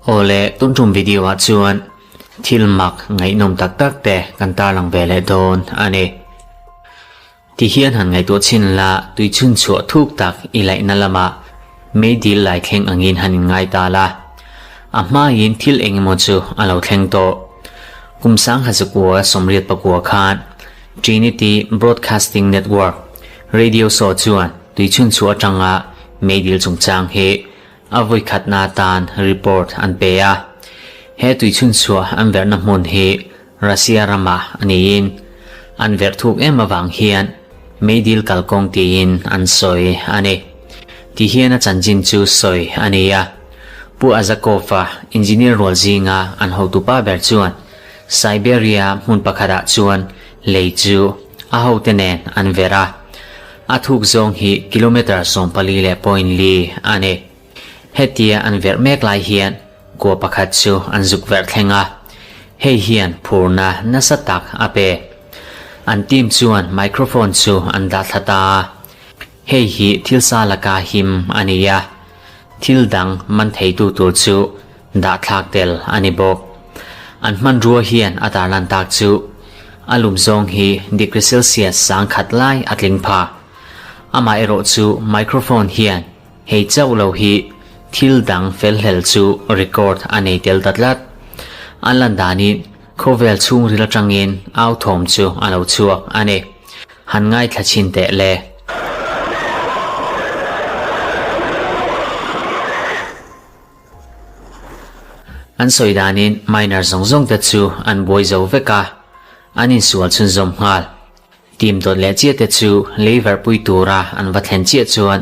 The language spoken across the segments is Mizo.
Awle, tun tum video ah chuan thil mak ngaihnawm tak tak te kan tarlang ve leh dawn a ni. Ti hian han ngaihtuah chhin la, tui chhun chhuah thuk tak i laihna lamah meidil lai thleng angin han inngai ta la. A hmain thil eng emaw chu a lo thleng tawh. Kum sangha zakua sawmriat pakua khan Trinity Broadcasting Network radio show chuan tui chhun chhuah atanga meidil chungchang hi a vawi khatna atan report an pe a. He tui chhun chhuah an verhna hmun hi Russia ramah a niin an verh thuk em avang hian meidil kalkawng tiin an sawi a ni. Ti hian a chanchin chu sawi a ni a. Pu Azakov-a engineer rual zinga an hotupa ber chuan Siberia hmun pakhatah chuan lei chu a hote nen an verh a. A thuk zawng hi kilometre 14 leh point li a ni. Hetia an verh mek lai hian kua pakhat chu an zuk verh thleng a, hei hian phurna nasa tak a pe. An team chuan microphone chu an dah thla ta a, hei hi thil sa laka him a ni a, thil dang man theitu tur chu dah thlak tel a ni bawk. An hmanrua hian a tarlan tak chu a lum zawng hi degree Celsius sangkhat lai a tling pha. Amaherawh chu microphone hian Hei chauh lo hi thil dang fel hlel chu record a nei tel ta tlat. A lan danin khawvel chhungril atangin au thawm chu a lo chhuak a ni. Han ngaithla chhin teh le. An sawi danin miner zawng zawng te chu an buai zo vek a, an insual chhunzawm nghal. Team dawt leh chiah te chu lei verhpui tura an va thlen chiah chuan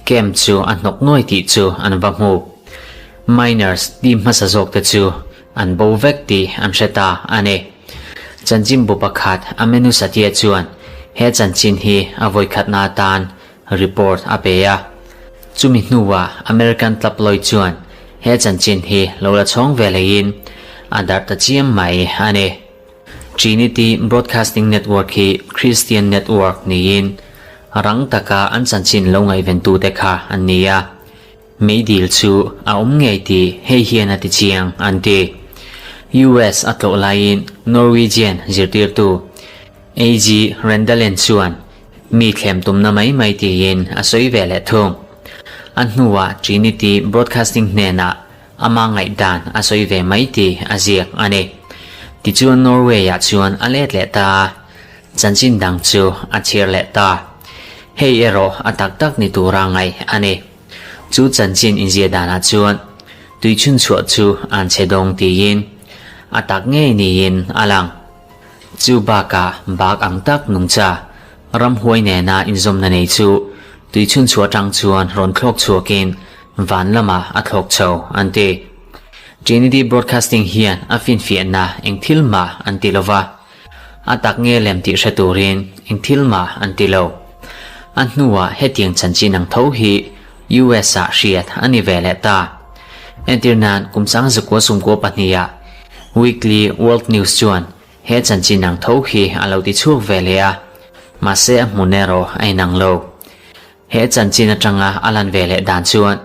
camp chu a hnawk nuai tih chu an va hmu. Miners team hmasa zawk te chu an bo vek tih an hre ta a ni. Chanchinbu pakhat Amenu Satya chuan he chanchin hi a vawikhatna atan report a pe a. Chumi hnuah American tabloid chuan he chanchin hi lo la chhawng ve leiin a darh ta chiam mai a ni. Trinity Broadcasting Network hi Christian network niin rang taka an chanchin lo ngaihventute kha an ni a. Meidil chu a awm ngei tih hei hian a ti chiang an ti. US a tlawh laiin Norwegian zirtirtu AG Rendalen chuan mi thlem tumna mai mai tiin a sawi ve leh thung. A hnuah Trinity Broadcasting hnenah Ama ngaihdan a sawi ve mai tih a ziak a ni. Tichuan Norway-ah chuan a let leh ta a, chanchin dang chu a chhiar leh ta. Hei erawh a tak tak ni tura ngaih a ni. Chu chanchin inziah danah chuan tui chhunchhuah chu an chhe dawng tiin a tak ngei niin a lang. Chu bakah bak ang tak nungcha ramhuai nena inzawmna nei chu tui chhunchhuah atang chuan rawn thlawk chhuakin Van lamah a thlawk chho, an ti. Trinity Broadcasting hian a finfiahna eng thil mah an ti lo va, a tak nge lem tih hre turin eng thil mah an ti lo. A hnuah hetiang chanchin ang tho hi US-ah hriat a ni ve leh ta. Entir nan kum sang zakua sumkua pahnihah Weekly World News chuan he chanchin ang tho hi a lo ti chhuak ve leh a, mahse a hmun erawh a inang lo. He chanchin atanga a lan ve leh dan chuan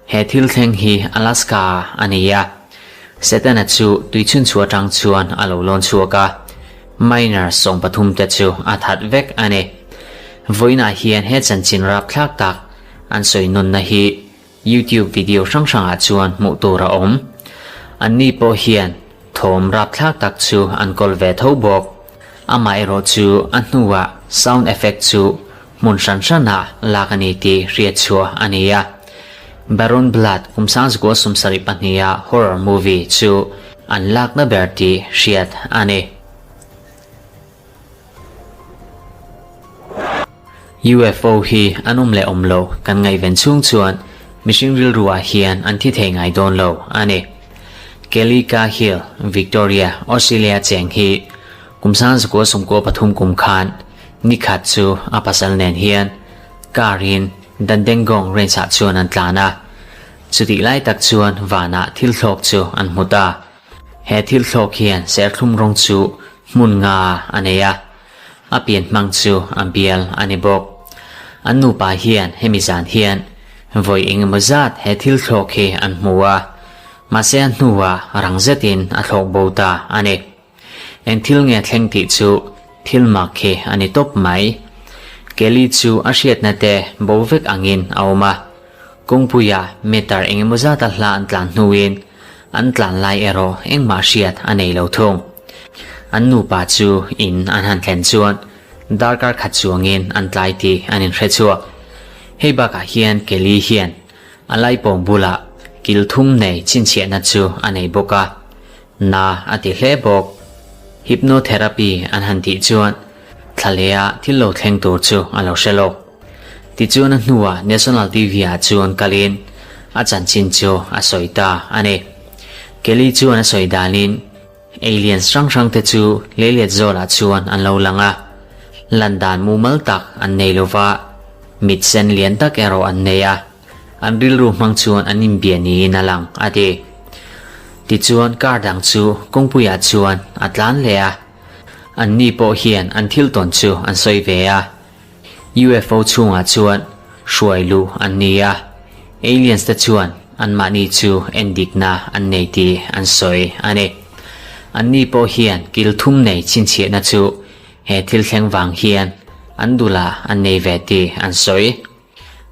he thil thleng hi Alaska ah a ni a. Setana chu tui chhunchhuah atang chuan a lo lawn chhuak a, miner 13 te chu a that vek a ni. Vawiinah hian he chanchin rapthlak tak an sawi nawnna hi YouTube video hrang hrangah chuan hmuh tur a awm. Anni pawh hian thawm rapthlak tak chu an kawl ve tho bawk. Amaherawh chu a hnuah sound effect chu hmun hran hranah lak a ni tih hriat chhuah a ni a. Baron Blood kum sangzukua sawmsarih pahniha horror movie chu an lakna ber tih hriat a ni. UFO hi an awm leh awm lo kan ngaihven chhung chuan mihring rilru ah hian an thi thei ngai dawn lo a ni. Kelly Cahill, Victoria, Australia cheng hi kum sangzukua sawmkua pathum kum khan nikhat chu a pasal nen hian car in Dandenggong range ah chuan an tlan a, chutih lai tak chuan vanah thil thlawk chu an hmu ta. He thil thlawk hian serthlum rawng chu hmun nga a nei a, a pian hmang chu a bial a ni bawk. An nupa hian hemi zan hian Vawi engemaw zat he thil thlawk hi an hmu a, mahse a hnuah rang zetin a thlawk bo ta a ni. Eng thil nge thleng tih chu thil mak khi a ni tawp mai. Kelly chu a hriatna te bo vek angin a awm a, kawngpuia meter engemaw zata hla an tlan hnuin an tlan lai erawh engmah hriat a nei lo thung. An nupa chu in an han thlen chuan darkar khat chuangin an tlai tih an inhre chhuak. Hei bakah hian Kelly hian a laipawng bulah kil thum nei chhinchhiahna chu a nei bawk a. Na a ti hle bawk. Hypnotherapy an han tih chuan thlalea thil lo thleng tur chu a lo hre lawk. Tichuan a hnuah National TV ah chuan kalin a chanchin chu a sawi ta a ni. Kelly chuan a sawi danin aliens hrang hrang te chu leilet zawlah chuan an lo lang a, lan dan mumal tak an nei lova, mit sen lian tak erawh an nei a. An rilru hmang chuan an inbia niin a lang, a ti. Tichuan car dang chu kawngpuiah chuan a tlan leh a. Anni pawh hian an thil tawn chu an sawi ve a. UFO chhungah chuan hruai luh an ni a, aliens te chuan anmahni chu endikna an nei tih an sawi a ni. Anni pawh hian kil thum nei chhinchhiahna chu he thil thleng vang hian an dulah an nei ve tih an sawi.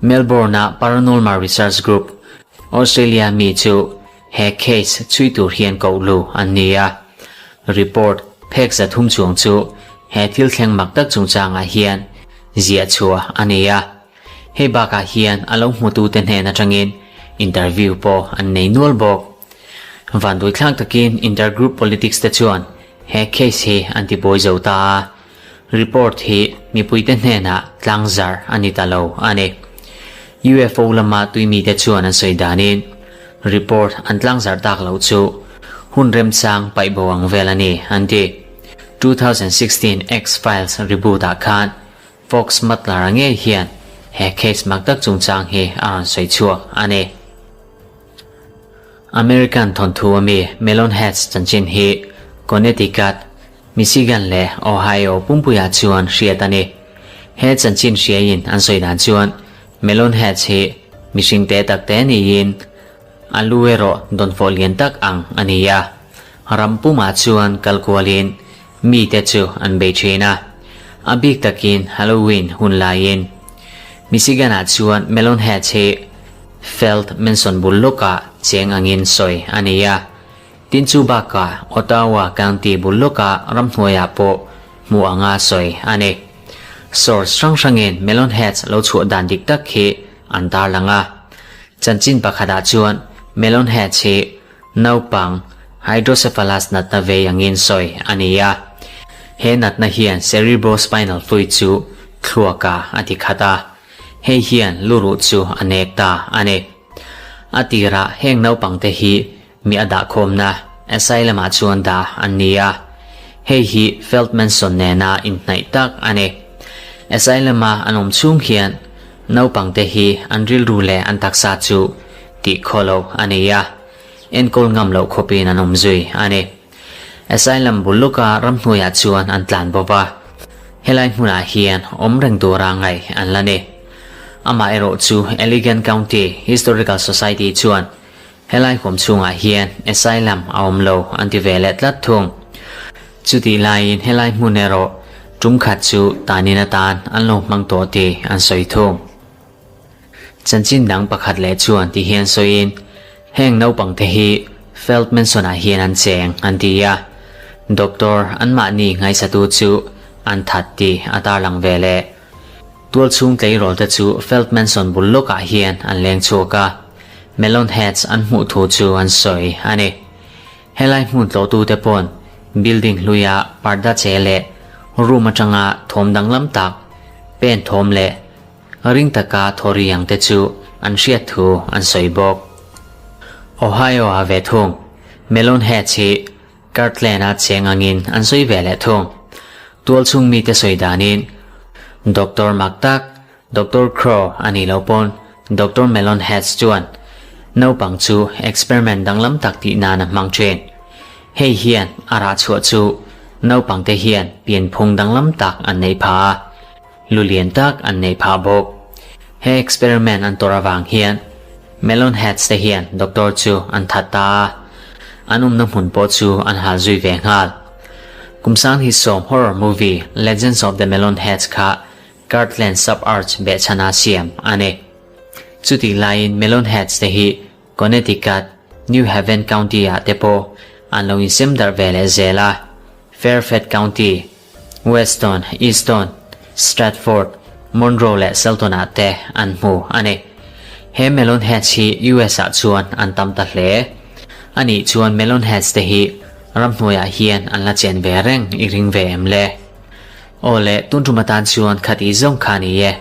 Melbourne-a Paranormal Research Group, Australia mi chu he case chhui tur hian koh lu an ni a. Report phek 300 chuang chu he thil thleng mak tak chungchangah hian ziah chhuah a ni a. Hei bakah hian a lo hmutute hnen atangin interview pawh an nei nual bawk. Vanduaithlak takin intergroup politics te chuan he case hi an tibuai zo ta a. Report hi mipuite hnenah tlangzarh a ni ta lo a ni. UFO lama tuimite chuan an sawi danin report an tlangzarh tak loh chu hun remchang paih bo ang vel a ni an ti. 2016 X-Files reboot-ah khan Fox Mutler-a ngei hian he case mak tak chungchang hi a rawn sawi chhuak a ni. American thawnthu ami Melonheads chanchin hi Connecticut, Michigan leh Ohio pumpuiah chuan hriat a ni. He chanchin hriaiin an sawi dan chuan Melonheads hi mihring te tak te niin a lu erawh dawnfawh lian tak ang a ni a. Ram pumah chuan kal kualin mite chu an bei thin a, a bik takin Halloween hun laiin. Michigan-ah chuan Melonheads hi Felt Mansion bul lawkah cheng angin sawi a ni a. Tin chu bakah Ottawa County bul lawkah ramhnuaiah pawh hmuh anga sawi a ni. Source hrang hrangin Melon Heads lo chhuah dan dik tak hi an tarlang a. Chanchin pakhatah chuan Melon Heads hi naupang hydrocephalus natna vei angin sawi a ni a. He natna hian cerebrospinal fluid chu thluakah a ti khat a. Hei hian luruh chu a nek ta a ni. A tirah heng naupangte hi mi a dahkhawmna asylum ah chuan dah an ni a, hei hi Feldmanson nena inhnaih tak a ni. Asylum a an awm chhung hian naupangte hi an rilru leh an taksa chu tih khaw loh a ni a, enkawl ngam loh khawpin an awm zui a ni. Asylum bul lawka ramhnuaiah chuan an tlan bo va, helai hmunah hian awm reng tura ngaih an la ni. Amaherawh chu Allegan County Historical Society chuan helai huam chhungah hian asylum a awm lo an ti ve leh tlat thung. Chutih laiin helai hmun erawh tum khat chu tanin atan an lo hmang tawh tih an sawi thung. Chanchin dang pakhat leh chuan ti hian sawiin, Heng naupangte hi Feldmanson-ah hian an cheng, an ti a. Doctor anmahni ngaihsatu chu an that tih a tarlang ve leh. Tualchhung tleirawlte chu Feldmanson bul lawkah hian an leng chhuak a, Melonheads an hmuh thu chu an sawi a ni. Helai hmun tlawhtute pawn building hluia parda che leh room atanga thawm danglam tak, pen thawm leh Ring taka thaw ri ang te chu an hriat thu an sawi bawk. Ohio-ah ve thung, Melon Heads hi Kirtland-a cheng angin an sawi ve leh thung. Tualchhung mite sawi danin, Doctor mak tak, Doctor Crow a nih loh pawn Doctor Melon Heads chuan naupang chu experiment danglam tak tih nan a hmang thin. Hei hian a rah chhuah chu naupangte hian pianphung danglam tak an neih phah a. Lu lian tak an neih phah bawk. He experiment an tawrh avang hian Melon Heads te hian doctor chu an that ta a, an awmna hmun pawh chu an hal zui ve nghal. Kum sang hi sawm horror movie Legends of the Melon Heads kha Kirtland Sub-Arch behchhana siam a ni. Chutih laiin Melon Heads te hi Connecticut, New Haven County ah te pawh an lo insem darh ve leh zel a, Fairfax County, Weston, Easton, Stratford, Monroe leh Selton ah te an hmu a ni. He Melon Heads hi US ah chuan an tam ta hle. A nih chuan Melon Heads te hi ramhnuaiah hian an la chen ve reng i ring ve em le? Aw le, tun tum atan chuan khatih zawng kha a ni e.